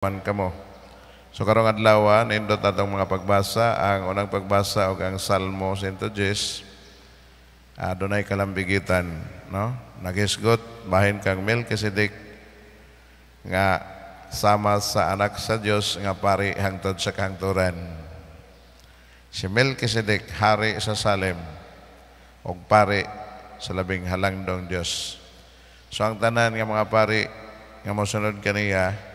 Man kamo. So karong adlaw, nindot atong mga pagbasa, ang unang pagbasa og ang Salmo 110. Adunay kalambigitan, no? Nagisgot bahin kang Melchizedek nga sama sa anak sa Dios nga pari hangtod sa kahangturan. Si Melchizedek, hari sa Salem og pari sa labing halangdong Dios. So ang tanan nga mga pari nga mosunod kaniya,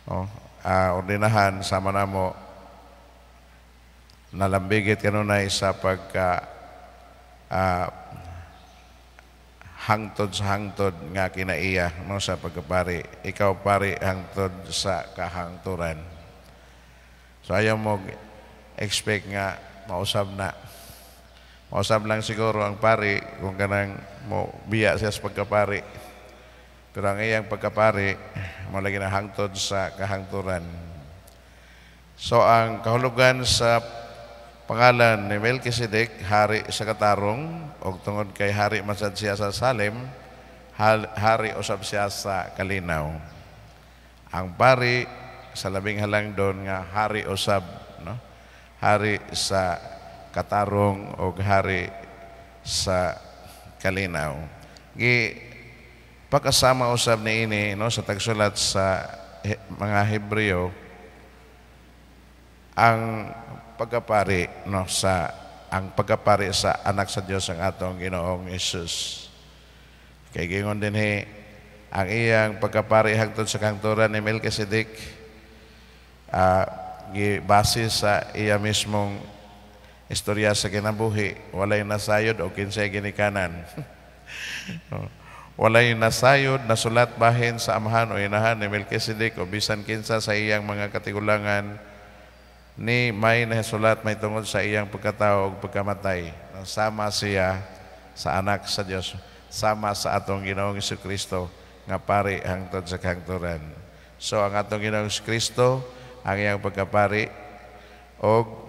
oh, ordinahan sama namo, nalambigit kanunay sa pagka hangtod sa hangtod nga kinaiya, no, sa pagkapari. Ikaw pari hangtod sa kahangturan. So ayaw mo expect nga mausab na. Mausab lang siguro ang pari kung kanang mo biya siya sa pagkapari, pero ang iyang pagkapari mao lagi na hangtod sa kahangturan. So ang kahulugan sa pangalan ni Melchizedek, hari sa katarong, og tungod kay hari man sad siya sa Salem, hari usab siya sa kalinaw. Ang pari sa labing halangdon nga hari usab, no? Hari sa katarong og hari sa kalinaw. Gi pakasama usab niini, no, sa tagsulat sa mga Hebreo ang pagkapari, no, sa ang pagkapari sa anak sa Dios, ang atong Ginoong Hesus. Kay gingon dinhi, ang iyang pagkapari hangtod sa kahangturan ni Melchizedek, gibase sa iya mismong istorya sa kinabuhi, walay nasayod o kinsay ginikanan. Walay nasayod nasulat bahin sa amahan o inahan ni Melchizedek o bisan kinsa sa iyang mga katigulangan ni may nasulat may tungod sa iyang pagkatao ug pagkamatay. Sama siya sa anak sa Dios, sama sa atong Ginoong Kristo nga pari hangtod sa kahangturan. So ang atong Ginoong Kristo, ang iyang pagkapari og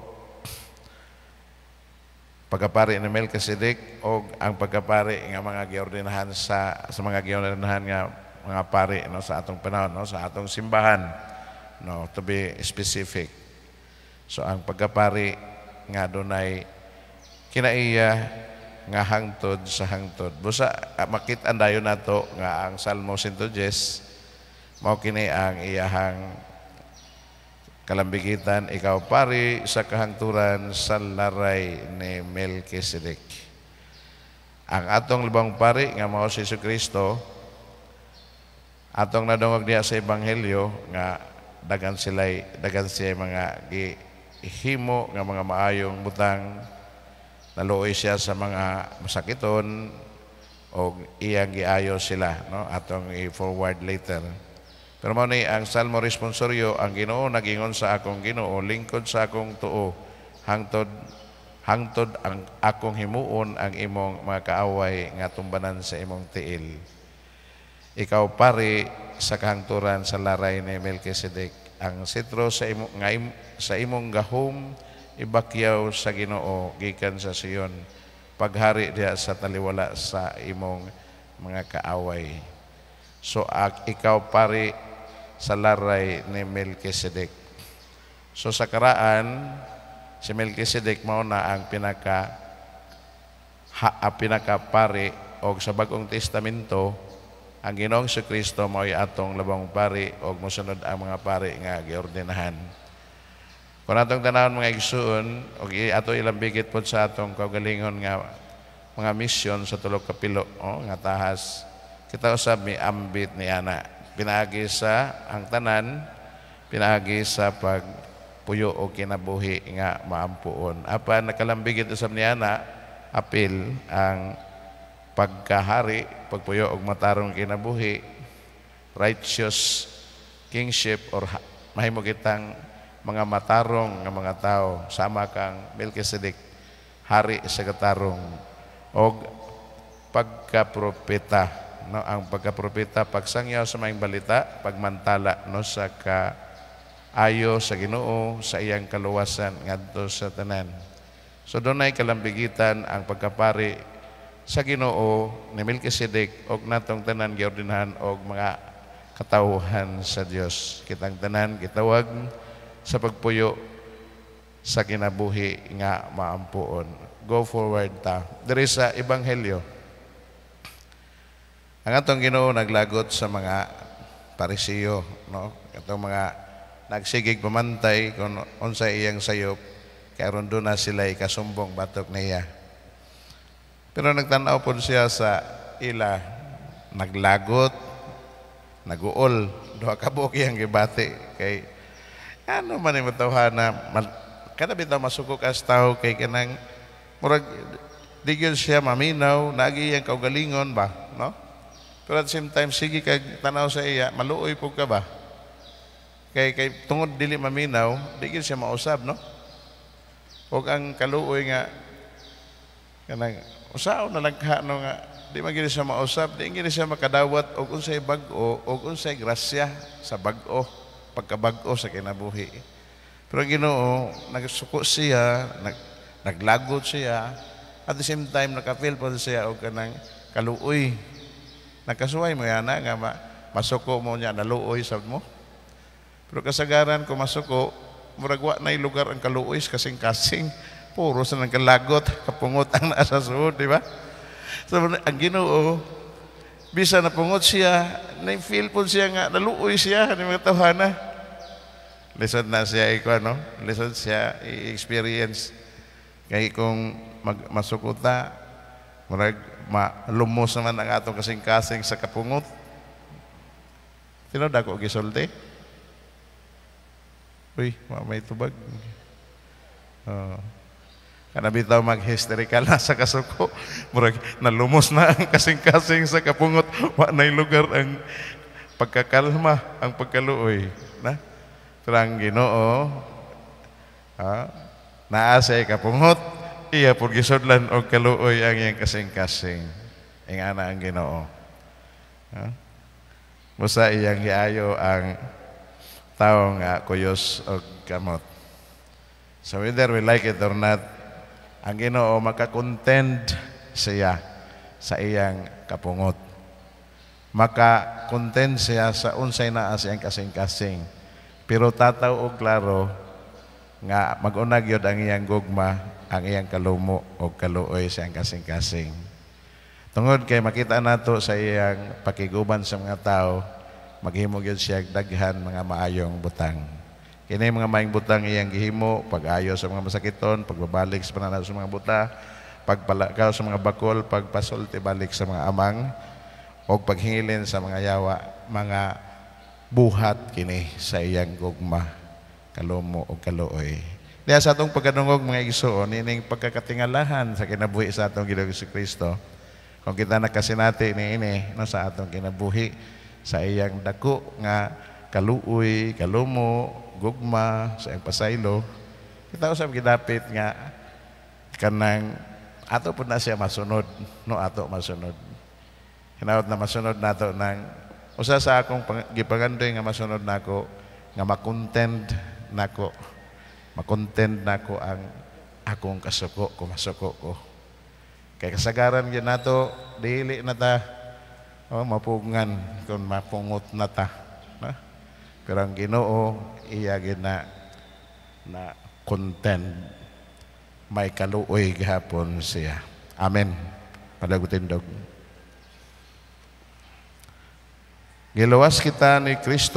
pagkapari ni Melchizedek og ang pagkapari nga mga giordinahan sa mga giordinahan nga mga pari, no, sa atong panahon, no, sa atong simbahan, no, to be specific. So ang pagkapari nga dunay kinaiya nga hangtod sa hangtod. Busa makit-an dayon nato nga ang Salmo 110 mao kini ang iyahang kalambigitan: ikaw pari sa kahangturan sa laray ni Melchizedek. Ang atong labing pari nga mao si Kristo, atong nadungog diha sa ebanghelyo nga daghan siya mga gihimo nga mga maayong butang, naluoy siya sa mga masakiton og iyang giayo sila, no, atong i-forward later. Pero mao ni ang Salmo responsoryo: ang Ginoo nagingon sa akong Ginoo, lingkod sa akong tuo hangtod hangtod ang akong himuon ang imong mga kaaway nga tumbanan sa imong tiil. Ikaw pari sa kahangturan sa laray ni Melchizedek. Ang sitro sa imo nga sa imong gahom ibakyaw sa Ginoo gikan sa Sion, paghari diha sa taliwala sa imong mga kaaway. So ikaw pari sa laray ni Melchizedek. So sa karaan, si Melchizedek mao na ang pinakapari og sa Bagong Testamento ang Ginoong Kristo mao'y atong labing pari og mosunod ang mga pari nga giordinahan. Kung atong tanawon, mga igsuon, og ato ilambigit pod sa atong kaugalingon nga mga misyon sa tulo ka pilo, oh, nga tahas, kita usab mi ambit ni ana pinaagi sa ang tanan, pinaagi sa pagpuyo o kinabuhi nga maampuon. Apan nakalambigit usab ni ana apil ang pagkahari, pagpuyo og matarong kinabuhi, righteous kingship or mahimo kitang mga matarong nga mga tao sama kang Melchizedek, hari sa katarong, og pagkapropeta, no? Ang pagkapropeta, pagsangyaw sa maayong balita, pagmantala, no, sa ka ayo sa Ginoo sa iyang kaluwasan ngadto sa tanan. So dunay kalambigitan ang pagkapari sa Ginoo ni Melchizedek og natong tanan giordinahan og mga katawhan sa Dios. Kitang tanan gitawag sa pagpuyo sa kinabuhi nga maampuon. Go forward ta. Diri sa Ebanghelyo, ang atong Ginoo naglagot sa mga Parisiyo, no? Atong mga nagsigig pamantay kung unsay iyang sayop, kay aron duna sila ikasumbong batok niya. Pero nagtan-aw pod siya sa ila, naglagot, naguol, duha ka buok iyang gibati kay ano man yung tawhana, kada bitaw masuko ka sa tao kay kanang murag di gyud siya maminaw, naagi iyang kaugalingon ba, no? Pero at the same time, sige kag tanaw sa iya, maluoy po ka ba? Kay tungod dili maminaw, di gyud siya mausab, no? Og ang kaluoy nga kanang usaon na lang ka, no, nga di man gyud siya mausab, di gyud siya makadawat og unsay bag-o og unsay grasya sa bag-o, pagkabag-o sa kinabuhi. Pero ang Ginoo, nagsuko siya, naglagot siya, at the same time naka-feel po siya og kanang kaluoy. Nakasuway mo yana nga masuko mo niya, naluoy sa mo. Pero kasagaran kung masuko, murag wa na'y lugar ang kaluoy sa kasing-kasing. Puro sa nagkalagot, kapungot ang nasa suod, di ba? So ang Ginoo, bisa napungot siya, na-feel po siya nga, naluoy siya, ni mga tawhana. Lisod na siya iko, no? Lisod siya i-experience. Kay kung masukuta, murag malumos naman ang atong kasing-kasing sa kapungot. Tinuod ako gisulti? Uy, may tubag. Oh. Kana bitaw mag-hysterical na sa kasuko. Murag nalumos na ang kasing-kasing sa kapungot. Wa na'y lugar ang pagkakalma, ang pagkaluoy. Na? Pero ang Ginoo, naa siya kapungot, iya pud gisudlan og kaluoy ang iyang kasing-kasing. Ingana ang Ginoo. Ha? Busa iyang giayo ang tawo nga kuyos og kamot. So whether we like it or not, ang Ginoo makakontend siya sa iyang kapungot. Makakontend siya sa unsay naa sa iyang kasing-kasing. Pero tataw og klaro nga mag-una gyud ang iyang gugma, ang iyang kalumo og kaluoy sa iyang kasing-kasing. Tungod kay makita nato sa iyang pakiguban sa mga tao, maghimo gyud siya daghan mga maayong butang. Kini mga maayong butang iyang gihimo, pag-ayo sa mga masakiton, pagbabalik sa pananaw sa mga buta, pagpalakaw sa mga bakol, pagpasulti balik sa mga amang, o paghingilin sa mga yawa, mga buhat kini sa iyang gugma, kalumo o kaluoy. Diya sa atong pagkadungog, mga igsuon, ining pagkakatingalahan sa kinabuhi sa atong Ginoong Kristo, kung kita nakasinati ni ini, no, sa atong kinabuhi, sa iyang dako nga kaluoy, kalumo, gugma, sa iyang pasaylo, kita usab gidapit nga kanang ato pud na siya masunod, no, ato masunod. Hinaot na masunod nato nang usa sa akong gipangandoy nga masunod nako nga makontend nako. Makontend nako ang akong kasuko kung masuko ko. Kay kasagaran gyud nato dili na ta, oh, mapugngan kung mapungot na ta. No? Pero ang Ginoo iya gyud na na content, may kaluoy gihapon siya. Amen. Padagutindog. Giluwas kita ni Kristo.